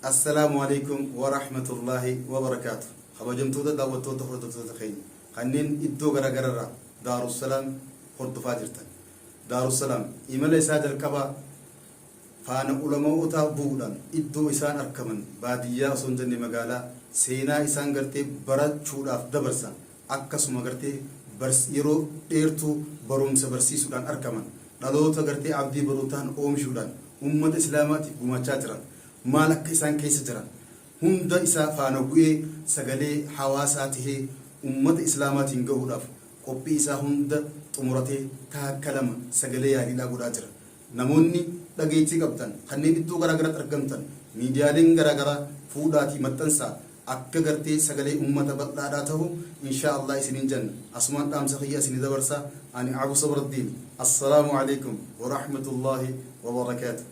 Assalaamu alaikum wa rahmatullahi wa barakaatu. Kabajamtoota daawwattoota hordoftoota keenya kanneen iddoo garagararraa Daarussalaam hordofaa jirtan. Daarussalaam imala isaa jalqabaa faana ulama'ootaa bu'uudhaan iddoo isaan arkaman baadiyyaa osoo hin jenne magaalaa seenaa isaan gartee barachuudhaaf dabarsan akkasuma gartee yeroo dheertuu barumsa barsiisuudhaan arkaman dhaloota gartee abdii boruu tahan oomishuudhaan ummata islaamaatiif gumaachaa jiran maal akka isaan keessa jiran hunda isaa faana bu'ee sagalee hawaasaa tahee ummata islaamaatiin gahuudhaaf qophii isaa hunda xumuratee taakka lama sagalee yaaliidhaa godhaa jira. Namoonni dhageettii qabdan kanneen iddoo garaa garaatti argamtan miidiyaaleen garaa garaa fuudhaatii maxxansaa akka gartee sagalee ummata bal'aadhaa tahu inshaa Allah isiniin janna. Asumaan dhaamsa kiyya isinii dabarsa. Ani Abu Sabraddiin. Assalaamu Aleykum Warahmatullaahi Wabarakaatuh.